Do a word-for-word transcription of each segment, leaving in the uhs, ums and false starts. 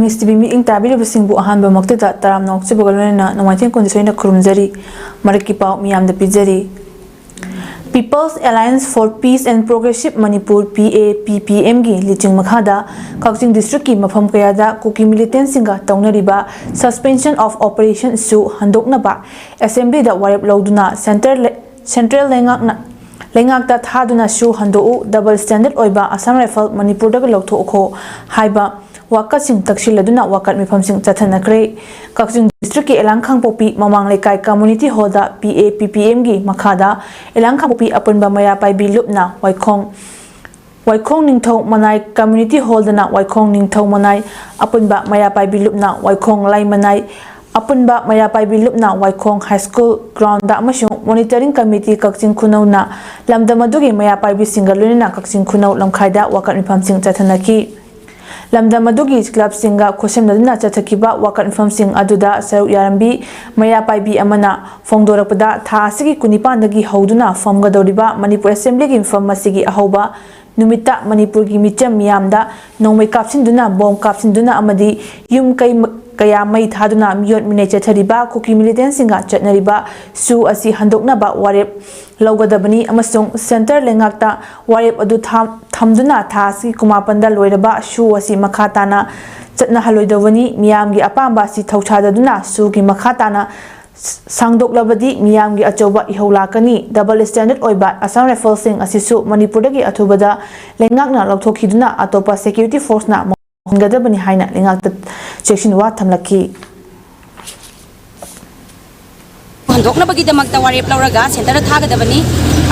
News T V ꯃꯤꯠꯌꯦꯡ ꯇꯥꯕꯤꯔꯤꯕꯁꯤꯡꯕꯨ ꯑꯍꯥꯟꯕꯃꯛꯇꯗ ꯇꯔꯥꯝꯅ ꯑꯣꯛꯆꯕꯒ ꯂꯣꯏꯅꯅ ꯅꯣꯡꯃꯥꯏꯊꯦꯝ ꯀꯨꯟꯗ ꯁꯣꯏꯅ ꯈꯨꯔꯨꯝꯖꯔꯤ꯫ ꯃꯔꯛꯀꯤ ꯄꯥꯎ ꯃꯤꯌꯥꯝꯗ ꯄꯤꯖꯔꯤ꯫ People's Alliance for Peace and Progressive Manipur, P A P P M ꯒꯤ ꯂꯤꯆꯤꯡ ꯃꯈꯥꯗ ꯀꯛꯆꯤꯡ ꯗꯤꯁꯇ꯭ꯔꯤꯛꯀꯤ ꯃꯐꯝ ꯀꯌꯥꯗ ꯀꯨꯀꯤ ꯃꯤꯂꯤꯇꯦꯟꯁꯤꯡꯒ ꯇꯧꯅꯔꯤꯕ Suspension of Operation ꯁꯨ ꯍꯟꯗꯣꯛꯅꯕ ꯑꯦꯁꯦꯝꯕ꯭ꯂꯤꯗ ꯋꯥꯔꯦꯞ ꯂꯧꯗꯨꯅ ꯁꯦꯟꯇꯔ ꯂꯩ-, ꯁꯦꯟꯇ꯭ꯔꯦꯜ ꯂꯩꯉꯥꯛꯅ, ꯂꯩꯉꯥꯛꯇ ꯊꯥꯗꯨꯅ ꯁꯨ ꯍꯟꯗꯣꯛꯎ, ꯗꯕꯜ ꯁ꯭ꯇꯦꯟꯗꯔꯗ ꯑꯣꯏꯕ ꯑꯁꯥꯝ ꯔꯥꯏꯐꯜ ꯃꯅꯤꯄꯨꯔꯗꯒꯤ ꯂꯧꯊꯣꯛꯈꯣ ꯍꯥꯏꯕ ꯋꯥꯀꯠꯁꯤꯡ ꯇꯛꯁꯤꯜꯂꯗꯨꯅ ꯋꯥꯀꯠ ꯃꯤꯐꯝꯁꯤꯡ ꯆꯠꯊꯅꯈ꯭ꯔꯦ꯫ ꯀꯛꯆꯤꯡ ꯗꯤꯁꯇ꯭ꯔꯤꯛꯀꯤ ꯑꯦꯂꯥꯡ ꯈꯥꯡꯄꯣꯛꯄꯤ ꯃꯃꯥꯡ ꯂꯩꯀꯥꯏ ꯀꯝꯃ꯭ꯌꯨꯅꯤꯇꯤ ꯍꯣꯜꯗ P A P P M ꯒꯤ ꯃꯈꯥꯗ ꯑꯦꯂꯥꯡ ꯈꯥꯡꯄꯣꯛꯄꯤ ꯑꯄꯨꯟꯕ ꯃꯩꯔꯥ ꯄꯥꯏꯕꯤ ꯂꯨꯞꯅ ꯋꯥꯏꯈꯣꯡ, ꯋꯥꯏꯈꯣꯡ ꯅꯤꯡꯊꯧ ꯃꯅꯥꯏ ꯀꯝꯃ꯭ꯌꯨꯅꯤꯇꯤ ꯍꯣꯜꯗꯅ ꯋꯥꯏꯈꯣꯡ ꯅꯤꯡꯊꯧ ꯃꯅꯥꯏ ꯑꯄꯨꯟꯕ ꯃꯩꯔꯥ ꯄꯥꯏꯕꯤ ꯂꯨꯞꯅ ꯋꯥꯏꯈꯣꯡ ꯂꯥꯏ ꯃꯅꯥꯏ ꯑꯄꯨꯟꯕ ꯃꯩꯔꯥ ꯄꯥꯏꯕꯤ ꯂꯨꯞꯅ ꯋꯥꯏꯈꯣꯡ ꯍꯥꯏ ꯁ꯭ꯀꯨꯜ ꯒ꯭ꯔꯥꯎꯟꯗ ꯑꯃꯁꯨꯡ ꯃꯣꯅꯤꯇꯔꯤꯡ ꯀꯝꯃꯤꯇꯤ ꯀꯛꯆꯤꯡ ꯈꯨꯅꯧꯅ ꯂꯝꯗꯝ ꯑꯗꯨꯒꯤ ꯃꯩꯔꯥ ꯄꯥꯏꯕꯤꯁꯤꯡꯒ ꯂꯣꯏꯅꯅ ꯀꯛꯆꯤꯡ ꯈꯨꯅꯧ ꯂꯝꯈꯥꯏꯗ ꯋꯥꯀꯠ ꯃꯤꯐꯝꯁꯤꯡ ꯆꯠꯊꯅꯈꯤ꯫ ꯂꯝꯗꯝ ꯑꯗꯨꯒꯤ ꯀ꯭ꯂꯕꯁꯤꯡꯒ ꯈꯨꯠꯁꯝꯅꯗꯨꯅ ꯆꯠꯊꯈꯤꯕ ꯋꯥꯀꯠ ꯃꯤꯐꯝꯁꯤꯡ ꯑꯗꯨꯗ ꯁꯔꯨꯛ ꯌꯥꯔꯝꯕꯤ ꯃꯩꯔꯥ ꯄꯥꯏꯕꯤ ꯑꯃꯅ ꯐꯣꯡꯗꯣꯔꯛꯄꯗ, ꯊꯥ ꯑꯁꯤꯒꯤ ꯀꯨꯟꯅꯤꯄꯥꯟꯗꯒꯤ ꯍꯧꯗꯨꯅ ꯐꯝꯒꯗꯧꯔꯤꯕ ꯃꯅꯤꯄꯨꯔ ꯑꯦꯁꯦꯝꯕ꯭ꯂꯤꯒꯤ ꯃꯤꯐꯝ ꯑꯁꯤꯒꯤ ꯑꯍꯧꯕ ꯅꯨꯃꯤꯠꯇ ꯃꯅꯤꯄꯨꯔꯒꯤ ꯃꯤꯆꯝ ꯃꯤꯌꯥꯝꯗ ꯅꯣꯡꯃꯩ ꯀꯥꯞꯁꯤꯟꯗꯨꯅ, ꯕꯣꯝ ꯀꯥꯞꯁꯤꯟꯗꯨꯅ ꯑꯃꯗꯤ ꯌꯨꯝ ꯀꯩ ꯃ-, ꯀꯌꯥ ꯃꯩ ꯊꯥꯗꯨꯅ ꯃꯤꯑꯣꯠ ꯃꯤꯅꯩ ꯆꯠꯊꯔꯤꯕ ꯀꯨꯀꯤ ꯃꯤꯂꯤꯇꯦꯟꯁꯤꯡꯒ ꯆꯠꯅꯔꯤꯕ ꯁꯨ ꯑꯁꯤ ꯍꯟꯗꯣꯛꯅꯕ ꯋꯥꯔꯦꯞ ꯂꯧꯒꯗꯕꯅꯤ ꯑꯃꯁꯨꯡ ꯁꯦꯟꯇꯔ ꯂꯩꯉꯥꯛꯇ ꯋꯥꯔꯦꯞ ꯑꯗꯨ ꯊꯥ-, ꯊꯝꯗꯨꯅ ꯊꯥ ꯑꯁꯤꯒꯤ ꯀꯨꯟꯃꯥꯄꯟꯗ ꯂꯣꯏꯔꯕ ꯁꯨ ꯑꯁꯤ ꯃꯈꯥ ꯇꯥꯅ ꯆꯠꯅꯍꯜꯂꯣꯏꯗꯧꯕꯅꯤ꯫ ꯃꯤꯌꯥꯝꯒꯤ ꯑꯄꯥꯝꯕ ꯑꯁꯤ ꯊꯧꯁꯥꯗꯗꯨꯅ ꯁꯨꯒꯤ ꯃꯈꯥ ꯇꯥꯅ ꯁꯥꯡꯗꯣꯛꯂꯕꯗꯤ ꯃꯤꯌꯥꯝꯒꯤ ꯑꯆꯧꯕ ꯏꯍꯧ ꯂꯥꯛꯀꯅꯤ꯫ ꯗꯕꯜ ꯁ꯭ꯇꯦꯟꯗꯔꯗ ꯑꯣꯏꯕ ꯑꯁꯥꯝ ꯔꯥꯏꯐꯜꯁꯤꯡ ꯑꯁꯤꯁꯨ ꯃꯅꯤꯄꯨꯔꯗꯒꯤ ꯑꯊꯨꯕꯗ ꯂꯩꯉꯥꯛꯅ ꯂꯧꯊꯣꯛꯈꯤꯗꯨꯅ ꯑꯇꯣꯞꯄ ꯁꯦꯀ꯭ꯌꯨꯔꯤꯇꯤ ꯐꯣꯔꯁꯅ ꯃꯍꯨꯠ ꯁꯤꯟꯒꯗꯕꯅꯤ ꯍꯥꯏꯅ ꯂꯩꯉꯥꯛꯇ ꯆꯦꯛꯁꯤꯟꯋꯥ ꯊꯝꯂꯛꯈꯤ꯫ ꯍꯟꯗꯣꯛꯅꯕꯒꯤꯗꯃꯛꯇ ꯋꯥꯔꯦꯞ ꯂꯧꯔꯒ ꯁꯦꯟꯇꯔꯗ ꯊꯥꯒꯗꯕꯅꯤ꯫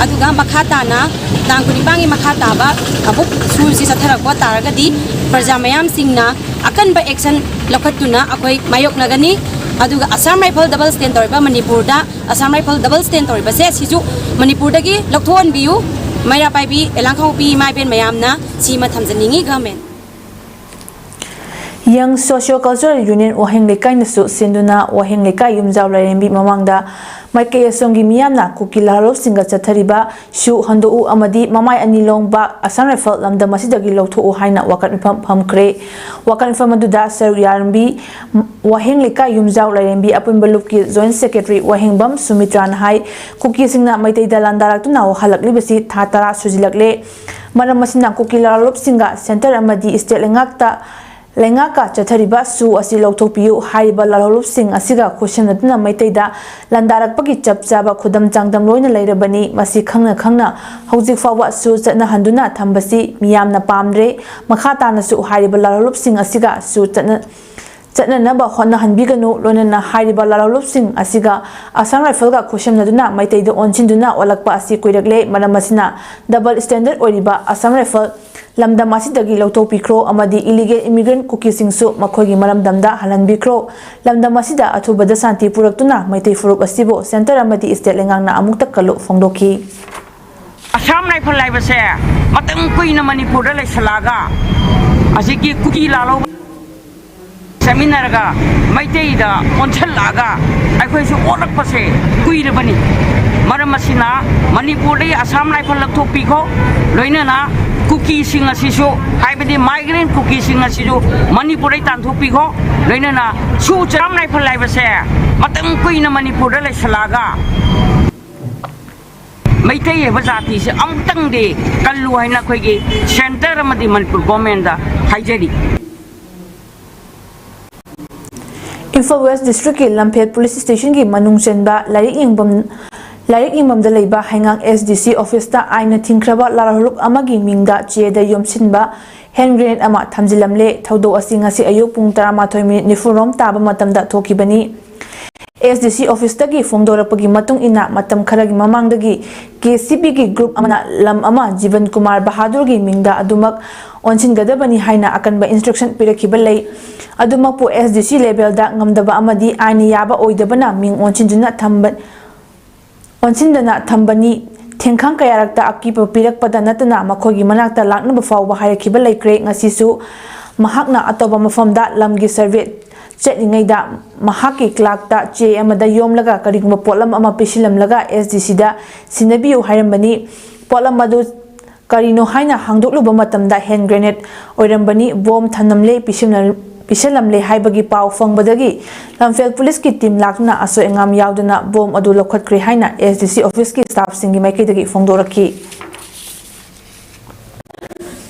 ꯑꯗꯨꯒ ꯃꯈꯥ ꯇꯥꯅ ꯇꯥꯡ ꯀꯨꯟꯅꯤꯄꯥꯟꯒꯤ ꯃꯈꯥ ꯇꯥꯕ ꯑꯃꯨꯛ ꯁꯨꯁꯤ ꯆꯠꯊꯔꯛꯄ ꯇꯥꯔꯒꯗꯤ ꯄ꯭ꯔꯖꯥ ꯃꯌꯥꯝꯁꯤꯡꯅ ꯑꯀꯟꯕ ꯑꯦꯛꯁꯟ ꯂꯧꯈꯠꯇꯨꯅ ꯑꯩꯈꯣꯏ ꯃꯥꯌꯣꯛꯅꯒꯅꯤ꯫ ꯑꯗꯨꯒ ꯑꯁꯥꯝ ꯔꯥꯏꯐꯜ ꯗꯕꯜ ꯁ꯭ꯇꯦꯟ ꯇꯧꯔꯤꯕ ꯃꯅꯤꯄꯨꯔꯗ, ꯑꯁꯥꯝ ꯔꯥꯏꯐꯜ ꯗꯕꯜ ꯁ꯭ꯇꯦꯟ ꯇꯧꯔꯤꯕꯁꯦ ꯁꯤꯁꯨ ꯃꯅꯤꯄꯨꯔꯗꯒꯤ ꯂꯧꯊꯣꯛꯍꯟꯕꯤꯌꯨ꯫ ꯃꯩꯔꯥ ꯄꯥꯏꯕꯤ ꯑꯦꯂꯥꯡ ꯈꯥꯎꯄꯤ ꯏꯃꯥ ꯏꯕꯦꯟ ꯃꯌꯥꯝꯅ ꯁꯤꯃ ꯊꯝꯖꯅꯤꯡꯉꯤ government. Young Socio Cultural Union ꯋꯥꯍꯦꯡ ꯂꯩꯀꯥꯏꯅꯁꯨ ꯁꯤꯟꯗꯨꯅ ꯋꯥꯍꯦꯡ ꯂꯩꯀꯥꯏ ꯌꯨꯝꯖꯥꯎ ꯂꯥꯏꯔꯦꯝꯕꯤ ꯃꯃꯥꯡꯗ ꯃꯥꯏꯀꯩ ꯑꯁꯣꯝꯒꯤ ꯃꯤꯌꯥꯝꯅ ꯀꯨꯀꯤ ꯂꯥꯜꯍꯧꯂꯨꯞꯁꯤꯡꯒ ꯆꯠꯊꯔꯤꯕ ꯁꯨ ꯍꯟꯗꯣꯛꯎ ꯑꯃꯗꯤ ꯃꯃꯥꯏ ꯑꯅꯤ ꯂꯣꯡꯕ ꯑꯁꯥꯝ ꯔꯥꯏꯐꯜ ꯂꯝꯗꯝ ꯑꯁꯤꯗꯒꯤ ꯂꯧꯊꯣꯛꯎ ꯍꯥꯏꯅ ꯋꯥꯀꯠ ꯃꯤꯐꯝ ꯐꯝꯈ꯭ꯔꯦ꯫ ꯋꯥꯀꯠ ꯃꯤꯐꯝ ꯑꯗꯨꯗ ꯁꯔꯨꯛ ꯌꯥꯔꯝꯕꯤ ꯋꯥꯍꯦꯡ ꯂꯩꯀꯥꯏ ꯌꯨꯝꯖꯥꯎ ꯂꯥꯏꯔꯦꯝꯕꯤ ꯑꯄꯨꯟꯕ ꯂꯨꯞꯀꯤ ꯖꯣꯏꯟꯠ ꯁꯦꯀ꯭ꯔꯦꯇꯔꯤ ꯋꯥꯍꯦꯡꯕꯝ ꯁꯨꯃꯤꯇ꯭ꯔꯥꯅ ꯍꯥꯏ, ꯀꯨꯀꯤꯁꯤꯡꯅ ꯃꯩꯇꯩꯗ ꯂꯥꯟꯗꯥꯔꯛꯇꯨꯅ ꯍꯜꯂꯛꯂꯤꯕꯁꯤ ꯊꯥ ꯇꯔꯥ ꯁꯨꯖꯤꯜꯂꯛꯂꯦ꯫ ꯃꯔꯝ ꯑꯁꯤꯅ ꯀꯨꯀꯤ ꯂꯥꯜꯍꯧꯂꯨꯞꯁꯤꯡꯒ ꯁꯦꯟꯇꯔ ꯑꯃꯗꯤ ꯁ꯭ꯇꯦꯠ ꯂꯩꯉꯥꯛꯇ ꯂꯩꯉꯥꯛꯀ ꯆꯠꯊꯔꯤꯕ ꯁꯨ ꯑꯁꯤ ꯂꯧꯊꯣꯛꯄꯤꯌꯨ꯫ ꯍꯥꯏꯔꯤꯕ ꯂꯥꯜꯍꯧꯂꯨꯞꯁꯤꯡ ꯑꯁꯤꯒ ꯈꯨꯠꯁꯝꯅꯗꯨꯅ ꯃꯩꯇꯩꯗ ꯂꯥꯟꯗꯥꯔꯛꯄꯒꯤ ꯆꯞ ꯆꯥꯕ ꯈꯨꯗꯝ ꯆꯥꯡꯗꯝ ꯂꯣꯏꯅ ꯂꯩꯔꯕꯅꯤ꯫ ꯃꯁꯤ ꯈꯪꯅ ꯈꯪꯅ ꯍꯧꯖꯤꯛ ꯐꯥꯎꯕ ꯁꯨ ꯆꯠꯅꯍꯟꯗꯨꯅ ꯊꯝꯕꯁꯤ ꯃꯤꯌꯥꯝꯅ ꯄꯥꯝꯗ꯭ꯔꯦ꯫ ꯃꯈꯥ ꯇꯥꯅꯁꯨ ꯍꯥꯏꯔꯤꯕ ꯂꯥꯜꯍꯧꯂꯨꯞꯁꯤꯡ ꯑꯁꯤꯒ ꯁꯨ ꯆꯠꯅ ꯆꯠꯅꯅꯕ ꯍꯣꯠꯅꯍꯟꯕꯤꯒꯅꯨ꯫ ꯂꯣꯏꯅꯅ ꯍꯥꯏꯔꯤꯕ ꯂꯥꯜꯍꯧꯂꯨꯞꯁꯤꯡ ꯑꯁꯤꯒ ꯑꯁꯥꯝ ꯔꯥꯏꯐꯜꯒ ꯈꯨꯠꯁꯝꯅꯗꯨꯅ ꯃꯩꯇꯩꯗ ꯑꯣꯟꯁꯤꯟꯗꯨꯅ ꯑꯣꯜꯂꯛꯄ ꯑꯁꯤ ꯀꯨꯏꯔꯛꯂꯦ꯫ ꯃꯔꯝ ꯑꯁꯤꯅ ꯗꯕꯜ ꯁ꯭ꯇꯦꯟꯗꯔꯗ ꯑꯣꯏꯔꯤꯕ ꯑꯁꯥꯝ ꯔꯥꯏꯐꯜ ꯂꯝꯗꯝ ꯑꯁꯤꯗꯒꯤ ꯂꯧꯊꯣꯛꯄꯤꯈ꯭ꯔꯣ ꯑꯃꯗꯤ ꯏꯂꯤꯒꯦꯜ ꯏꯃꯤꯒ꯭ꯔꯦꯟꯠ ꯀꯨꯀꯤꯁꯤꯡꯁꯨ ꯃꯈꯣꯏꯒꯤ ꯃꯔꯝꯗꯝꯗ ꯍꯜꯍꯟꯕꯤꯈ꯭ꯔꯣ꯫ ꯂꯝꯗꯝ ꯑꯁꯤꯗ ꯑꯊꯨꯕꯗ ꯁꯥꯟꯇꯤ ꯄꯨꯔꯛꯇꯨꯅ ꯃꯩꯇꯩ ꯐꯨꯔꯨꯞ ꯑꯁꯤꯕꯨ ꯁꯦꯟꯇꯔ ꯑꯃꯗꯤ ꯁ꯭ꯇꯦꯠ ꯂꯩꯉꯥꯛꯅ ꯑꯃꯨꯛꯇ ꯀꯜꯂꯨ ꯐꯣꯡꯗꯣꯛꯈꯤ꯫ ꯑꯁꯥꯝ ꯔꯥꯏꯐꯜ ꯍꯥꯏꯕꯁꯦ ꯃꯇꯝ ꯀꯨꯏꯅ ꯃꯅꯤꯄꯨꯔꯗ ꯂꯩꯁꯜꯂꯛꯑꯒ ꯍꯧꯖꯤꯛꯀꯤ ꯀꯨꯀꯤ ꯂꯥꯜꯍꯧꯕ ꯆꯠꯃꯤꯟꯅꯔꯒ ꯃꯩꯇꯩꯗ ꯑꯣꯟꯁꯤꯜꯂꯛꯑꯒ ꯑꯩꯈꯣꯏꯁꯨ ꯑꯣꯜꯂꯛꯄꯁꯦ ꯀꯨꯏꯔꯕꯅꯤ꯫ ꯃꯔꯝ ꯑꯁꯤꯅ ꯃꯅꯤꯄꯨꯔꯗꯒꯤ ꯑꯁꯥꯝ ꯔꯥꯏꯐꯜ ꯂꯧꯊꯣꯛꯄꯤꯈꯣ, ꯂꯣꯏꯅꯅ ꯀꯨꯀꯤꯁꯤꯡ ꯑꯁꯤꯁꯨ, ꯍꯥꯏꯕꯗꯤ ꯃꯥꯏꯒ꯭ꯔꯦꯟ ꯀꯨꯀꯤꯁꯤꯡ ꯑꯁꯤꯁꯨ ꯃꯅꯤꯄꯨꯔꯗꯒꯤ ꯇꯥꯟꯊꯣꯛꯄꯤꯈꯣ, ꯂꯣꯏꯅꯅ ꯁꯨ ꯑꯁꯥꯝ ꯔꯥꯏꯐꯜ ꯍꯥꯏꯕꯁꯦ ꯃꯇꯝ ꯀꯨꯏꯅ ꯃꯅꯤꯄꯨꯔꯗ ꯂꯩꯁꯜꯂꯛꯑꯒ ꯃꯩꯇꯩ ꯍꯥꯏꯕ ꯖꯥꯇꯤꯁꯦ ꯑꯃꯨꯛꯇꯪꯗꯤ ꯀꯜꯂꯨ ꯍꯥꯏꯅ ꯑꯩꯈꯣꯏꯒꯤ ꯁꯦꯟꯇꯔ ꯑꯃꯗꯤ ꯃꯅꯤꯄꯨꯔ ꯒꯣꯔꯃꯦꯟꯗ ꯍꯥꯏꯖꯔꯤ꯫ ꯏꯝꯐꯥꯜ ꯋꯦꯁ ꯗꯤꯁꯇ꯭ꯔꯤꯛꯀꯤ ꯂꯝꯐꯦꯜ ꯄꯨꯂꯤꯁ ꯁ꯭ꯇꯦꯁꯟꯒꯤ ꯃꯅꯨꯡ ꯆꯟꯕ ꯂꯥꯏꯔꯤꯛ ꯌꯦꯡꯐꯝ ꯂꯥꯏꯔꯤꯛ ꯌꯦꯡꯐꯝꯗ ꯂꯩꯕ ꯍꯩꯉꯥꯡ ꯑꯦꯁ ꯗꯤ ꯁꯤ ꯑꯣꯐꯤꯁꯇ ꯑꯥꯏꯟꯅ ꯊꯤꯡꯈ꯭ꯔꯕ ꯂꯥꯜꯍꯧꯂꯨꯞ ꯑꯃꯒꯤ ꯃꯤꯡꯗ ꯆꯦꯗ ꯌꯣꯝꯁꯤꯟꯕ ꯍꯦꯟ ꯒ꯭ꯔꯦꯅꯦꯗ ꯑꯃ ꯊꯝꯖꯤꯜꯂꯝꯂꯦ꯫ ꯊꯧꯗꯣꯛ ꯑꯁꯤ ꯉꯁꯤ ꯑꯌꯨꯛ ꯄꯨꯡ ꯇꯔꯥꯃꯥꯊꯣꯏ ꯃꯤꯅꯤꯠ ꯅꯤꯐꯨꯔꯣꯝ ꯇꯥꯕ ꯃꯇꯝꯗ ꯊꯣꯛꯈꯤꯕꯅꯤ꯫ ꯑꯦꯁ ꯗꯤ ꯁꯤ ꯑꯣꯐꯤꯁꯇꯒꯤ ꯐꯣꯡꯗꯣꯔꯛꯄꯒꯤ ꯃꯇꯨꯡ ꯏꯟꯅ, ꯃꯇꯝ ꯈꯔꯒꯤ ꯃꯃꯥꯡꯗꯒꯤ ꯀꯦ ꯁꯤ ꯕꯤꯒꯤ ꯒ꯭ꯔꯨꯞ ꯑꯃꯅ ꯂꯝ ꯑꯃ ꯖꯤꯕꯟ ꯀꯨꯃꯥꯔ ꯕꯍꯥꯗꯨꯔꯒꯤ ꯃꯤꯡꯗ ꯑꯗꯨꯃꯛ ꯑꯣꯟꯁꯤꯟꯒꯗꯕꯅꯤ ꯍꯥꯏꯅ ꯑꯀꯟꯕ ꯏꯟꯁꯇ꯭ꯔꯛꯁꯟ ꯄꯤꯔꯛꯈꯤꯕ ꯂꯩ꯫ ꯑꯗꯨꯃꯛꯄꯨ ꯑꯦꯁ ꯗꯤ ꯁꯤ ꯂꯦꯚꯦꯜꯗ ꯉꯝꯗꯕ ꯑꯃꯗꯤ ꯑꯥꯏꯟꯅ ꯌꯥꯕ ꯑꯣꯏꯗꯕꯅ ꯃꯤꯡ ꯑꯣꯟꯁꯤꯟꯗꯨꯅ ꯊꯝꯕ ꯑꯣꯟꯁꯤꯟꯗꯅ ꯊꯝꯕꯅꯤ꯫ ꯊꯦꯡꯈꯥꯡ ꯀꯌꯥꯔꯛꯇ ꯑꯀꯤꯕ ꯄꯤꯔꯛꯄꯗ ꯅꯠꯇꯅ ꯃꯈꯣꯏꯒꯤ ꯃꯅꯥꯛꯇ ꯂꯥꯛꯅꯕ ꯐꯥꯎꯕ ꯍꯥꯏꯔꯛꯈꯤꯕ ꯂꯩꯈ꯭ꯔꯦ꯫ ꯉꯁꯤꯁꯨ ꯃꯍꯥꯛꯅ ꯑꯇꯣꯞꯄ ꯃꯐꯝꯗ ꯂꯝꯒꯤ ꯁꯔꯚꯦ ꯆꯠꯂꯤꯉꯩꯗ ꯃꯍꯥꯛꯀꯤ ꯀ꯭ꯂꯥꯔꯛꯇ ꯆꯦ ꯑꯃꯗ ꯌꯣꯝꯂꯒ ꯀꯔꯤꯒꯨꯝꯕ ꯄꯣꯠꯂꯝ ꯑꯃ ꯄꯤꯁꯤꯜꯂꯝꯂꯒ ꯑꯦꯁ ꯗꯤ ꯁꯤꯗ ꯁꯤꯟꯅꯕꯤꯌꯨ ꯍꯥꯏꯔꯝꯕꯅꯤ꯫ ꯄꯣꯠꯂꯝ ꯑꯗꯨ ꯀꯔꯤꯅꯣ ꯍꯥꯏꯅ ꯍꯥꯡꯗꯣꯛꯂꯨꯕ ꯃꯇꯝꯗ ꯍꯦꯟ ꯒ꯭ꯔꯦꯅꯦꯗ ꯑꯣꯏꯔꯝꯕꯅꯤ꯫ ꯕꯣꯝ ꯊꯝꯂꯝꯂꯦ, ꯄꯤꯁꯤꯟꯅ-, ꯄꯤꯁꯤꯜꯂꯝꯂꯦ ꯍꯥꯏꯕꯒꯤ ꯄꯥꯎ ꯐꯪꯕꯗꯒꯤ ꯂꯝꯐꯦꯜ ꯄꯨꯂꯤꯁꯀꯤ ꯇꯤꯝ ꯂꯥꯛꯇꯨꯅ ꯑꯁꯣꯏ ꯑꯉꯥꯝ ꯌꯥꯎꯗꯅ ꯕꯣꯝ ꯑꯗꯨ ꯂꯧꯈꯠꯈ꯭ꯔꯦ ꯍꯥꯏꯅ ꯑꯦꯁ ꯗꯤ ꯁꯤ ꯑꯣꯐꯤꯁꯀꯤ ꯁ꯭ꯇꯥꯐꯁꯤꯡꯒꯤ ꯃꯥꯏꯀꯩꯗꯒꯤ ꯐꯣꯡꯗꯣꯔꯛꯈꯤ꯫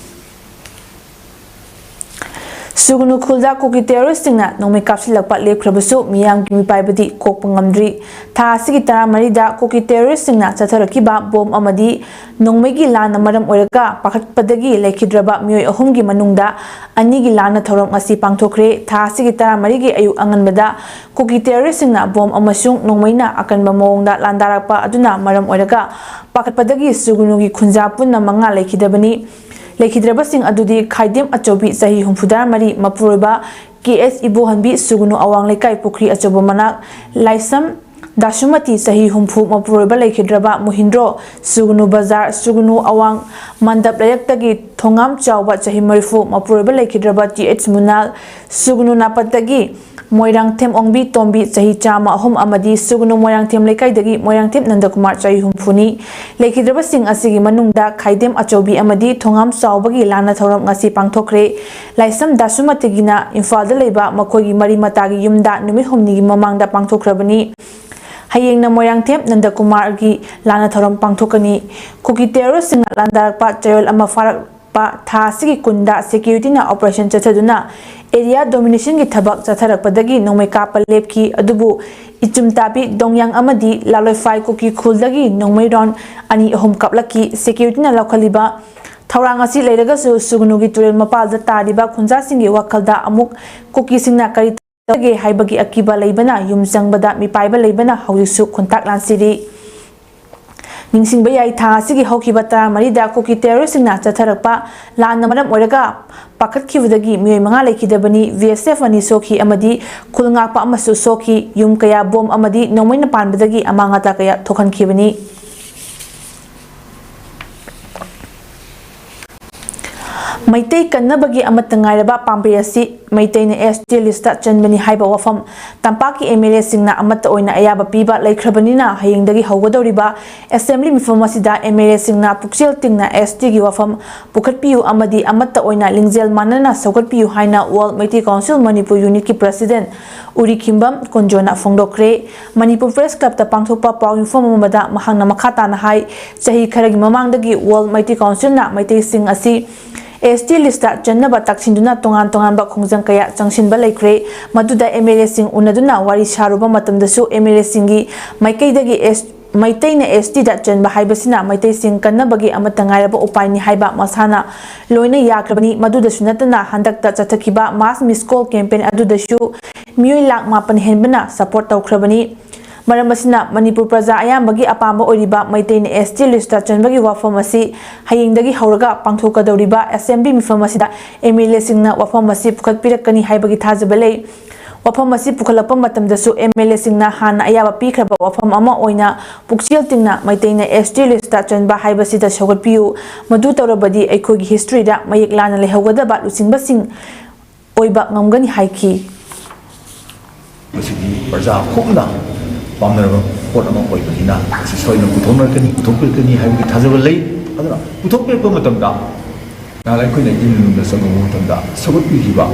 ꯁꯨꯒꯅꯨ ꯈꯨꯜꯗ ꯀꯨꯀꯤ ꯇꯦꯔꯣꯔꯤꯁꯁꯤꯡꯅ ꯅꯣꯡꯃꯩ ꯀꯥꯞꯁꯤꯜꯂꯛꯄ ꯂꯦꯞꯈ꯭ꯔꯕꯁꯨ ꯃꯤꯌꯥꯝꯒꯤ ꯃꯤꯄꯥꯏꯕꯗꯤ ꯀꯣꯛꯄ ꯉꯝꯗ꯭ꯔꯤ꯫ ꯊꯥ ꯑꯁꯤꯒꯤ ꯇꯔꯥꯃꯔꯤꯗ ꯀꯨꯀꯤ ꯇꯦꯔꯣꯔꯤꯁꯁꯤꯡꯅ ꯆꯠꯊꯔꯛꯈꯤꯕ ꯕꯣꯝ ꯑꯃꯗꯤ ꯅꯣꯡꯃꯩꯒꯤ ꯂꯥꯟꯅ ꯃꯔꯝ ꯑꯣꯏꯔꯒ ꯄꯥꯈꯠꯄꯗꯒꯤ ꯂꯩꯈꯤꯗ꯭ꯔꯕ ꯃꯤꯑꯣꯏ ꯑꯍꯨꯝꯒꯤ ꯃꯅꯨꯡꯗ ꯑꯅꯤꯒꯤ ꯂꯥꯟꯅ ꯊꯧꯔꯝ ꯉꯁꯤ ꯄꯥꯡꯊꯣꯛꯈ꯭ꯔꯦ꯫ ꯊꯥ ꯑꯁꯤꯒꯤ ꯇꯔꯥꯃꯔꯤꯒꯤ ꯑꯌꯨꯛ ꯑꯉꯟꯕꯗ ꯀꯨꯀꯤ ꯇꯦꯔꯣꯔꯤꯁꯁꯤꯡꯅ ꯕꯣꯝ ꯑꯃꯁꯨꯡ ꯅꯣꯡꯃꯩꯅ ꯑꯀꯟꯕ ꯃꯑꯣꯡꯗ ꯂꯥꯟꯗꯥꯔꯛꯄ ꯑꯗꯨꯅ ꯃꯔꯝ ꯑꯣꯏꯔꯒ ꯄꯥꯈꯠꯄꯗꯒꯤ ꯁꯨꯒꯅꯨꯒꯤ ꯈꯨꯟꯖꯥ ꯄꯨꯟꯅ ꯃꯉꯥ ꯂꯩꯈꯤꯗꯕꯅꯤ꯫ ꯂꯩꯈꯤꯗ꯭ꯔꯕꯁꯤꯡ ꯑꯗꯨꯗꯤ ꯈꯥꯏꯗꯦꯝ ꯑꯆꯧꯕꯤ ꯆꯍꯤ ꯍꯨꯝꯐꯨꯇꯔꯥꯃꯔꯤ, ꯃꯄꯨꯔꯣꯏꯕ ꯀꯦ ꯑꯦꯁ ꯏꯕꯣꯍꯟꯕꯤ, ꯁꯨꯒꯅꯨ ꯑꯋꯥꯡ ꯂꯩꯀꯥꯏ ꯄꯨꯈ꯭ꯔꯤ ꯑꯆꯧꯕ ꯃꯅꯥꯛ, ꯂꯥꯏꯁꯝ ꯗꯥꯁꯨꯃꯇꯤ, ꯆꯍꯤ ꯍꯨꯝꯐꯨ, ꯃꯄꯨꯔꯣꯏꯕ ꯂꯩꯈꯤꯗ꯭ꯔꯕ ꯃꯨꯍꯤꯟꯗ꯭ꯔꯣ, ꯁꯨꯒꯅꯨ ꯕꯖꯥꯔ, ꯁꯨꯒꯅꯨ ꯑꯋꯥꯡ ꯃꯟꯗꯞ ꯂꯩꯔꯛꯇꯒꯤ ꯊꯣꯉꯥꯝ ꯆꯥꯎꯕ, ꯆꯍꯤ ꯃꯔꯤꯐꯨ, ꯃꯄꯨꯔꯣꯏꯕ ꯂꯩꯈꯤꯗ꯭ꯔꯕ ꯇꯤ ꯑꯩꯆ ꯃꯨꯅꯥꯜ, ꯁꯨꯒꯅꯨ ꯅꯥꯄꯠꯇꯒꯤ ꯃꯣꯏꯔꯥꯡꯊꯦꯝ ꯑꯣꯡꯕꯤ ꯇꯣꯝꯕꯤ, ꯆꯍꯤ ꯆꯥꯝꯃ ꯑꯍꯨꯝ ꯑꯃꯗꯤ ꯁꯨꯒꯅꯨ ꯃꯣꯏꯔꯥꯡꯊꯦꯝ ꯂꯩꯀꯥꯏꯗꯒꯤ ꯃꯣꯏꯔꯥꯡꯊꯦꯝ ꯅꯟꯗꯀꯨꯃꯥꯔ, ꯆꯍꯤ ꯍꯨꯝꯐꯨꯅꯤ꯫ ꯂꯩꯈꯤꯗ꯭ꯔꯕꯁꯤꯡ ꯑꯁꯤꯒꯤ ꯃꯅꯨꯡꯗ ꯈꯥꯏꯗꯦꯝ ꯑꯆꯧꯕꯤ ꯑꯃꯗꯤ ꯊꯣꯉꯥꯝ ꯆꯥꯎꯕꯒꯤ ꯂꯥꯟꯅ ꯊꯧꯔꯝ ꯉꯁꯤ ꯄꯥꯡꯊꯣꯛꯈ꯭ꯔꯦ꯫ ꯂꯥꯏꯁꯝ ꯗꯥꯁꯨꯃꯇꯤꯒꯤꯅ ꯏꯝꯐꯥꯜꯗ ꯂꯩꯕ ꯃꯈꯣꯏꯒꯤ ꯃꯔꯤ ꯃꯇꯥꯒꯤ ꯌꯨꯝꯗ ꯅꯨꯃꯤꯠ ꯍꯨꯝꯅꯤꯒꯤ ꯃꯃꯥꯡꯗ ꯄꯥꯡꯊꯣꯛꯈ꯭ꯔꯕꯅꯤ꯫ ꯍꯌꯦꯡꯅ ꯃꯣꯏꯔꯥꯡꯊꯦꯝ ꯅꯟꯗꯀꯨꯃꯥꯔꯒꯤ ꯂꯥꯟꯅ ꯊꯧꯔꯝ ꯄꯥꯡꯊꯣꯛꯀꯅꯤ꯫ ꯀꯨꯀꯤ ꯇꯦꯔꯣꯔꯤꯁꯁꯤꯡꯅ ꯂꯥꯟꯗꯥꯔꯛꯄ ꯆꯌꯣꯜ ꯑꯃ ꯐꯥꯔꯛꯄ ꯊꯥ ꯑꯁꯤꯒꯤ ꯀꯨꯟꯗ ꯁꯦꯀ꯭ꯌꯨꯔꯤꯇꯤꯅ ꯑꯣꯄꯔꯦꯁꯟ ꯆꯠꯊꯗꯨꯅ ꯑꯦꯔꯤꯌꯥ ꯗꯣꯃꯤꯅꯦꯁꯟꯒꯤ ꯊꯕꯛ ꯆꯠꯊꯔꯛꯄꯗꯒꯤ ꯅꯣꯡꯃꯩ ꯀꯥꯞꯄ ꯂꯦꯞꯈꯤ꯫ ꯑꯗꯨꯕꯨ ꯏꯆꯨꯝꯇꯥꯕꯤ ꯗꯣꯡꯌꯥꯡ ꯑꯃꯗꯤ ꯂꯥꯂꯣꯏꯐꯥꯏ ꯀꯨꯀꯤ ꯈꯨꯜꯗꯒꯤ ꯅꯣꯡꯃꯩ ꯔꯥꯎꯟ ꯑꯅꯤ ꯑꯍꯨꯝ ꯀꯥꯞꯂꯛꯈꯤ꯫ ꯁꯦꯀ꯭ꯌꯨꯔꯤꯇꯤꯅ ꯂꯧꯈꯠꯂꯤꯕ ꯊꯧꯔꯥꯡ ꯑꯁꯤ ꯂꯩꯔꯒꯁꯨ ꯁꯨꯒꯅꯨꯒꯤ ꯇꯨꯔꯦꯜ ꯃꯄꯥꯜꯗ ꯇꯥꯔꯤꯕ ꯈꯨꯟꯖꯥꯁꯤꯡꯒꯤ ꯋꯥꯈꯜꯗ ꯑꯃꯨꯛ ꯀꯨꯀꯤꯁꯤꯡꯅ ꯀꯔꯤ ꯇꯧꯒꯦ ꯍꯥꯏꯕꯒꯤ ꯑꯀꯤꯕ ꯂꯩꯕꯅ ꯌꯨꯝ ꯆꯪꯕꯗ ꯃꯤꯄꯥꯏꯕ ꯂꯩꯕꯅ ꯍꯧꯖꯤꯛꯁꯨ ꯈꯨꯟꯇꯥꯛ ꯂꯥꯟꯁꯤꯔꯤ꯫ ꯅꯤꯡꯁꯤꯡꯕ ꯌꯥꯏ, ꯊꯥ ꯑꯁꯤꯒꯤ ꯍꯧꯈꯤꯕ ꯇꯔꯥꯃꯔꯤꯗ ꯀꯨꯀꯤ ꯇꯦꯔꯣꯔꯤꯁꯁꯤꯡꯅ ꯆꯠꯊꯔꯛꯄ ꯂꯥꯟꯅ ꯃꯔꯝ ꯑꯣꯏꯔꯒ ꯄꯥꯈꯠꯈꯤꯕꯗꯒꯤ ꯃꯤꯑꯣꯏ ꯃꯉꯥ ꯂꯩꯈꯤꯗꯕꯅꯤ, ꯕꯤ ꯑꯦꯁ ꯑꯦꯐ ꯑꯅꯤ ꯁꯣꯛꯈꯤ ꯑꯃꯗꯤ ꯈꯨꯜ ꯉꯥꯛꯄ ꯑꯃꯁꯨ ꯁꯣꯛꯈꯤ꯫ ꯌꯨꯝ ꯀꯌꯥ ꯕꯣꯝ ꯑꯃꯗꯤ ꯅꯣꯡꯃꯩꯅ ꯄꯥꯟꯕꯗꯒꯤ ꯑꯃꯥꯡ ꯑꯇꯥ ꯀꯌꯥ ꯊꯣꯛꯍꯟꯈꯤꯕꯅꯤ꯫ ꯃꯩꯇꯩ ꯀꯟꯅꯕꯒꯤ ꯑꯃꯠꯇ ꯉꯥꯏꯔꯕ ꯄꯥꯝꯕꯩ ꯑꯁꯤ ꯃꯩꯇꯩꯅ ꯑꯦꯁ ꯇꯤ ꯂꯤꯁꯇ ꯆꯟꯕꯅꯤ ꯍꯥꯏꯕ ꯋꯥꯐꯝ ꯇꯝꯄꯥꯛꯀꯤ ꯑꯦꯝ ꯑꯦꯜ ꯑꯦꯁꯤꯡꯅ ꯑꯃꯠꯇ ꯑꯣꯏꯅ ꯑꯌꯥꯕ ꯄꯤꯕ ꯂꯩꯈ꯭ꯔꯕꯅꯤꯅ, ꯍꯌꯦꯡꯗꯒꯤ ꯍꯧꯒꯗꯧꯔꯤꯕ ꯑꯦꯁꯦꯝꯕ꯭ꯂꯤ ꯃꯤꯐꯝ ꯑꯁꯤꯗ ꯑꯦꯝ ꯑꯦꯜ ꯑꯦꯁꯤꯡꯅ ꯄꯨꯛꯆꯦꯜ ꯇꯤꯡꯅ ꯑꯦꯁ ꯇꯤꯒꯤ ꯋꯥꯐꯝ ꯄꯨꯈꯠꯄꯤꯌꯨ ꯑꯃꯗꯤ ꯑꯃꯠꯇ ꯑꯣꯏꯅ ꯂꯤꯡꯖꯦꯜ ꯃꯥꯟꯅꯅ ꯁꯧꯒꯠꯄꯤꯌꯨ ꯍꯥꯏꯅ World Meitei Council Manipur Unitꯀꯤ President ꯎꯔꯤꯈꯤꯝꯕꯝ ꯀꯨꯟꯖꯣꯅ ꯐꯣꯡꯗꯣꯛꯈ꯭ꯔꯦ꯫ Manipur Press Clubꯇ ꯄꯥꯡꯊꯣꯛꯄ ꯄꯥꯎ ꯌꯨꯝꯐꯝ ꯑꯃꯗ ꯃꯍꯥꯛꯅ ꯃꯈꯥ ꯇꯥꯅ ꯍꯥꯏ, ꯆꯍꯤ ꯈꯔꯒꯤ ꯃꯃꯥꯡꯗꯒꯤ World Meitei Councilꯅ ꯃꯩꯇꯩꯁꯤꯡ ꯑꯁꯤ ꯑꯦꯁ ꯇꯤ ꯂꯤꯁꯇ ꯆꯟꯅꯕ ꯇꯛꯁꯤꯟꯗꯨꯅ ꯇꯣꯉꯥꯟ ꯇꯣꯉꯥꯟꯕ ꯈꯣꯡꯖꯪ ꯀꯌꯥ ꯆꯪꯁꯤꯟꯕ ꯂꯩꯈ꯭ꯔꯦ꯫ ꯃꯗꯨꯗ ꯑꯦꯝ ꯑꯦꯜ ꯑꯦꯁꯤꯡ ꯎꯅꯗꯨꯅ ꯋꯥꯔꯤ ꯁꯥꯔꯨꯕ ꯃꯇꯝꯗꯁꯨ ꯑꯦꯝ ꯑꯦꯜ ꯑꯦꯁꯤꯡꯒꯤ ꯃꯥꯏꯀꯩꯗꯒꯤ ꯑꯦꯁ-, ꯃꯩꯇꯩꯅ ꯑꯦꯁ ꯇꯤꯗ ꯆꯟꯕ ꯍꯥꯏꯕꯁꯤꯅ ꯃꯩꯇꯩꯁꯤꯡ ꯀꯟꯅꯕꯒꯤ ꯑꯃꯠꯇ ꯉꯥꯏꯔꯕ ꯎꯄꯥꯏꯅꯤ ꯍꯥꯏꯕ ꯃꯁꯥꯅ ꯂꯣꯏꯅ ꯌꯥꯈ꯭ꯔꯕꯅꯤ꯫ ꯃꯗꯨꯗꯁꯨ ꯅꯠꯇꯅ ꯍꯟꯗꯛꯇ ꯆꯠꯊꯈꯤꯕ mass miss call campaign ꯑꯗꯨꯗꯁꯨ ꯃꯤꯑꯣꯏ ꯂꯥꯈ ꯃꯥꯄꯟ ꯍꯦꯟꯕꯅ support ꯇꯧꯈ꯭ꯔꯕꯅꯤ꯫ ꯃꯔꯝ ꯑꯁꯤꯅ ꯃꯅꯤꯄꯨꯔ ꯄ꯭ꯔꯖꯥ ꯑꯌꯥꯝꯕꯒꯤ ꯑꯄꯥꯝꯕ ꯑꯣꯏꯔꯤꯕ ꯃꯩꯇꯩꯅ ꯑꯦꯁ ꯇꯤ ꯂꯤꯁꯇ ꯆꯟꯕꯒꯤ ꯋꯥꯐꯝ ꯑꯁꯤ ꯍꯌꯦꯡꯗꯒꯤ ꯍꯧꯔꯒ ꯄꯥꯡꯊꯣꯛꯀꯗꯧꯔꯤꯕ ꯑꯦꯁꯦꯝꯕ꯭ꯂꯤ ꯃꯤꯐꯝ ꯑꯁꯤꯗ ꯑꯦꯝ ꯑꯦꯜ ꯑꯦꯁꯤꯡꯅ ꯋꯥꯐꯝ ꯑꯁꯤ ꯄꯨꯈꯠꯄꯤꯔꯛꯀꯅꯤ ꯍꯥꯏꯕꯒꯤ ꯊꯥꯖꯕ ꯂꯩ꯫ ꯋꯥꯐꯝ ꯑꯁꯤ ꯄꯨꯈꯠꯂꯛꯄ ꯃꯇꯝꯗꯁꯨ ꯑꯦꯝ ꯑꯦꯜ ꯑꯦꯁꯤꯡꯅ ꯍꯥꯟꯅ ꯑꯌꯥꯕ ꯄꯤꯈ꯭ꯔꯕ ꯋꯥꯐꯝ ꯑꯃ ꯑꯣꯏꯅ ꯄꯨꯛꯆꯦꯜ ꯇꯤꯡꯅ ꯃꯩꯇꯩꯅ ꯑꯦꯁ ꯇꯤ ꯂꯤꯁꯇ ꯆꯟꯕ ꯍꯥꯏꯕꯁꯤꯗ ꯁꯧꯒꯠꯄꯤꯌꯨ꯫ ꯃꯗꯨ ꯇꯧꯔꯕꯗꯤ ꯑꯩꯈꯣꯏꯒꯤ ꯍꯤꯁꯇ꯭ꯔꯤꯗ ꯃꯌꯦꯛ ꯂꯥꯟꯅ ꯂꯩꯍꯧꯒꯗꯕ ꯂꯨꯆꯤꯡꯕꯁꯤꯡ ꯑꯣꯏꯕ ꯉꯝꯒꯅꯤ ꯍꯥꯏꯈꯤ꯫ ꯃꯁꯤꯗꯤ ꯄ꯭ꯔꯖꯥ ꯈꯨꯞꯅ ꯄꯥꯝꯅꯔꯕ ꯄꯣꯠ ꯑꯃ ꯑꯣꯏꯕꯅꯤꯅ, ꯃꯁꯤ ꯁꯣꯏꯗꯅ ꯄꯨꯊꯣꯛꯅꯔꯛꯀꯅꯤ, ꯄꯨꯊꯣꯛꯄꯤꯔꯛꯀꯅꯤ ꯍꯥꯏꯕꯒꯤ ꯊꯥꯖꯕ ꯂꯩ꯫ ꯑꯗꯨꯅ ꯄꯨꯊꯣꯛꯄꯤꯔꯛꯄ ꯃꯇꯝꯗ ꯅꯍꯥꯟ ꯑꯩꯈꯣꯏꯅ ꯏꯟ ꯃꯅꯨꯡꯗ ꯆꯪꯉꯨꯕ ꯃꯇꯝꯗ ꯁꯧꯒꯠꯄꯤꯈꯤꯕ,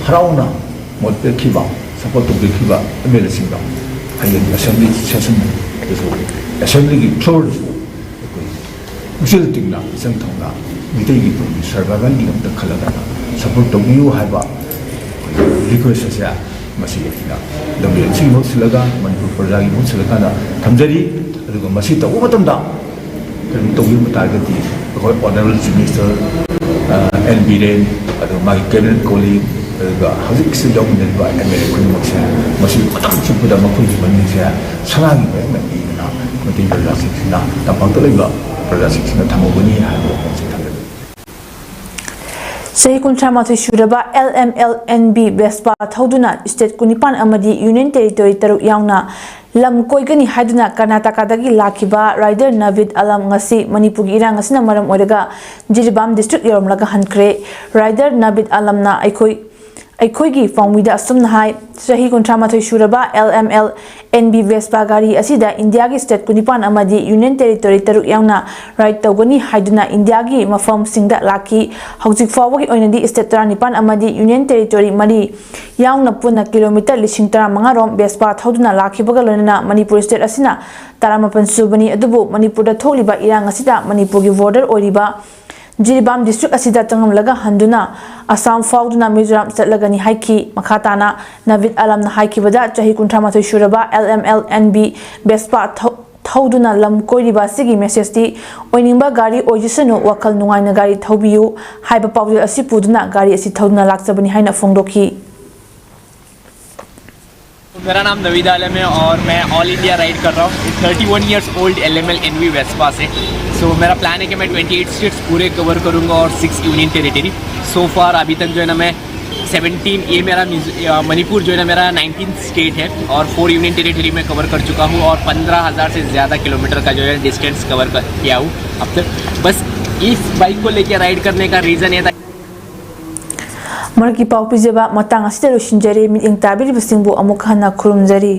ꯍꯔꯥꯎꯅ ꯃꯣꯠ ꯄꯤꯔꯛꯈꯤꯕ, support ꯇꯧꯕꯤꯔꯛꯈꯤꯕ ꯑꯦꯝ ꯑꯦꯜ ꯑꯦꯁꯤꯡꯗ ꯍꯌꯦꯡ ꯑꯦꯁꯦꯝꯕ꯭ꯂꯤ ꯁꯦꯁꯟꯗꯁꯨ, ꯑꯦꯁꯦꯝꯕ꯭ꯂꯤꯒꯤ ꯐ꯭ꯂꯣꯔꯗꯁꯨ ꯑꯩꯈꯣꯏ ꯄꯨꯛꯆꯦꯜ ꯇꯤꯡꯅ, ꯏꯆꯪ ꯊꯧꯅ ꯃꯤꯇꯩꯒꯤ ꯇꯨꯡꯒꯤ survivalꯒꯤꯗꯃꯛꯇ ꯈꯜꯂꯒ support ꯇꯧꯕꯤꯌꯨ ꯍꯥꯏꯕ ꯑꯩꯈꯣꯏꯒꯤ request ꯑꯁꯦ ꯃꯁꯤ ꯑꯩꯅ ꯂꯝꯖꯦꯜꯁꯤꯒꯤ ꯃꯍꯨꯠ ꯁꯤꯜꯂꯒ, ꯃꯅꯤꯄꯨꯔ ꯄ꯭ꯔꯖꯥꯒꯤ ꯃꯍꯨꯠ ꯁꯤꯜꯂꯀꯥꯟꯗ ꯊꯝꯖꯔꯤ꯫ ꯑꯗꯨꯒ ꯃꯁꯤ ꯇꯧꯕ ꯃꯇꯝꯗ ꯀꯔꯤꯒꯨꯝꯕ ꯇꯧꯕꯤꯕ ꯇꯥꯔꯒꯗꯤ, ꯑꯩꯈꯣꯏ Honourable Chief Minister, ꯑ, ꯑꯦꯟ ꯕꯤꯔꯦꯟ, ꯑꯗꯨꯒ ꯃꯥꯒꯤ cabinet colleague, ꯑꯗꯨꯒ ꯍꯧꯖꯤꯛꯁꯤ ꯌꯥꯎꯃꯤꯟꯅꯔꯤꯕ ꯑꯦꯝ ꯑꯦꯜ ꯑꯦ ꯈꯨꯗꯤꯡꯃꯛꯁꯦ, ꯃꯁꯤ ꯃꯇꯝ ꯆꯨꯞꯄꯗ ꯃꯈꯣꯏꯒꯤ ꯃꯃꯤꯡꯁꯦ ꯁꯅꯥꯒꯤ ꯃꯌꯦꯛꯅ ꯏꯗꯨꯅ ꯃꯩꯇꯩ ꯄ꯭ꯔꯖꯥꯁꯤꯡꯁꯤꯅ, ꯇꯝꯄꯥꯛꯇ ꯂꯩꯕ ꯄ꯭ꯔꯖꯥꯁꯤꯡꯁꯤꯅ ꯊꯝꯍꯧꯒꯅꯤ ꯍꯥꯏꯕ ꯋꯥꯐꯝꯁꯤ ꯊꯝꯖꯔꯤ꯫ ꯆꯍꯤ ꯀꯨꯟꯊ꯭ꯔꯥ ꯃꯥꯊꯣꯏ ꯁꯨꯔꯕ L M L N V Vespa ꯊꯧꯗꯨꯅ state ꯀꯨꯟꯅꯤꯄꯥꯟ ꯑꯃꯗꯤ Union Territory ꯇꯔꯨꯛ ꯌꯥꯎꯅ ꯂꯝ ꯀꯣꯏꯒꯅꯤ ꯍꯥꯏꯗꯨꯅ ꯀꯔꯅꯥꯇꯀꯥꯗꯒꯤ ꯂꯥꯛꯈꯤꯕ ꯔꯥꯏꯗꯔ ꯅꯕꯤꯗ ꯑꯂꯝ ꯉꯁꯤ ꯃꯅꯤꯄꯨꯔꯒꯤ ꯏꯔꯥꯡ ꯑꯁꯤꯅ ꯃꯔꯝ ꯑꯣꯏꯔꯒ ꯖꯤꯔꯤꯕꯥꯝ ꯗꯤꯁꯇ꯭ꯔꯤꯛ ꯌꯧꯔꯝꯂꯒ ꯍꯟꯈ꯭ꯔꯦ꯫ ꯔꯥꯏꯗꯔ ꯅꯕꯤꯗ ꯑꯂꯝꯅ ꯑꯩꯈꯣꯏ ꯑꯩꯈꯣꯏꯒꯤ ꯄꯥꯎꯃꯤꯗ ꯑꯁꯨꯝꯅ ꯍꯥꯏ, ꯆꯍꯤ ꯀꯨꯟꯊ꯭ꯔꯥ ꯃꯥꯊꯣꯏ ꯁꯨꯔꯕ L M L N B Vespa ꯒꯥꯔꯤ ꯑꯁꯤꯗ ꯏꯟꯗꯤꯌꯥꯒꯤ ꯁ꯭ꯇꯦꯠ ꯀꯨꯟꯅꯤꯄꯥꯟ ꯑꯃꯗꯤ ꯌꯨꯅꯤꯌꯟ ꯇꯦꯔꯤꯇꯣꯔꯤ ꯇꯔꯨꯛ ꯌꯥꯎꯅ ꯔꯥꯏꯗ ꯇꯧꯒꯅꯤ ꯍꯥꯏꯗꯨꯅ ꯏꯟꯗꯤꯌꯥꯒꯤ ꯃꯐꯝꯁꯤꯡꯗ ꯂꯥꯛꯈꯤ꯫ ꯍꯧꯖꯤꯛ ꯐꯥꯎꯕꯒꯤ ꯑꯣꯏꯅꯗꯤ ꯁ꯭ꯇꯦꯠ ꯇꯔꯥꯅꯤꯄꯥꯟ ꯑꯃꯗꯤ ꯌꯨꯅꯤꯌꯟ ꯇꯦꯔꯤꯇꯣꯔꯤ ꯃꯔꯤ ꯌꯥꯎꯅ ꯄꯨꯟꯅ ꯀꯤꯂꯣꯃꯤꯇꯔ ꯂꯤꯁꯤꯡ ꯇꯔꯥꯃꯉꯥ ꯔꯣꯝ ꯕꯦꯁꯄꯥ ꯊꯧꯗꯨꯅ ꯂꯥꯛꯈꯤꯕꯒ ꯂꯣꯏꯅꯅ ꯃꯅꯤꯄꯨꯔ ꯁ꯭ꯇꯦꯠ ꯑꯁꯤꯅ ꯇꯔꯥꯃꯥꯄꯟ ꯁꯨꯕꯅꯤ꯫ ꯑꯗꯨꯕꯨ ꯃꯅꯤꯄꯨꯔꯗ ꯊꯣꯛꯂꯤꯕ ꯏꯔꯥꯡ ꯑꯁꯤꯗ ꯃꯅꯤꯄꯨꯔꯒꯤ ꯕꯣꯔꯗꯔ ꯑꯣꯏꯔꯤꯕ ꯖꯤꯔꯤꯕꯥꯝ ꯗꯤꯁꯇ꯭ꯔꯤꯛ ꯑꯁꯤꯗ ꯆꯪꯂꯝꯂꯒ ꯍꯟꯗꯨꯅ ꯑꯁꯥꯝ ꯐꯥꯎꯗꯨꯅ ꯃꯤꯖꯣꯔꯥꯝ ꯆꯠꯂꯒꯅꯤ ꯍꯥꯏꯈꯤ꯫ ꯃꯈꯥ ꯇꯥꯅ ꯅꯕꯤꯗ ꯑꯂꯝꯅ ꯍꯥꯏꯈꯤꯕꯗ, ꯆꯍꯤ ꯀꯨꯟꯊ꯭ꯔꯥ ꯃꯥꯊꯣꯏ ꯁꯨꯔꯕ L M L N B ꯕꯦꯁꯄꯥ ꯊꯧ-, ꯊꯧꯗꯨꯅ ꯂꯝ ꯀꯣꯏꯔꯤꯕ ꯑꯁꯤꯒꯤ ꯃꯦꯁꯦꯖꯇꯤ "ꯑꯣꯏꯅꯤꯡꯕ ꯒꯥꯔꯤ ꯑꯣꯏꯖꯁꯅꯨ, ꯋꯥꯈꯜ ꯅꯨꯡꯉꯥꯏꯅ ꯒꯥꯔꯤ ꯊꯧꯕꯤꯌꯨ" ꯍꯥꯏꯕ ꯄꯥꯎꯖꯦꯜ ꯑꯁꯤ ꯄꯨꯗꯨꯅ ꯒꯥꯔꯤ ꯑꯁꯤ ꯊꯧꯗꯨꯅ ꯂꯥꯛꯆꯕꯅꯤ ꯍꯥꯏꯅ ꯐꯣꯡꯗꯣꯛꯈꯤ꯫ मेरा नाम नवीद आलम है और मैं ऑल इंडिया राइड कर रहा हूँ thirty one years old L M L N V Vespa से। सो मेरा प्लान है कि मैं ट्वेंटी एट स्टेट्स पूरे कवर करूँगा और six union territory. So far अभी तक जो है ना, मैं सेवनटीन, ये मेरा मिज- अ, मणिपुर जो है ना, मेरा नाइनटीन स्टेट है और फोर यूनियन टेरिटरी में कवर कर चुका हूँ और पन्द्रह हज़ार से ज़्यादा किलोमीटर का जो है डिस्टेंस कवर कर किया हूँ अब तक। बस इस बाइक को लेके राइड करने का रीज़न ये था। ꯃꯔꯛꯀꯤ ꯄꯥꯎ ꯄꯤꯖꯕ ꯃꯇꯥꯡ ꯑꯁꯤꯗ ꯂꯣꯏꯁꯤꯟꯖꯔꯦ꯫ ꯃꯤꯠꯌꯦꯡ ꯇꯥꯕꯤꯔꯤꯕꯁꯤꯡꯕꯨ ꯑꯃꯨꯛ ꯍꯟꯅ ꯈꯨꯔꯨꯝꯖꯔꯤ꯫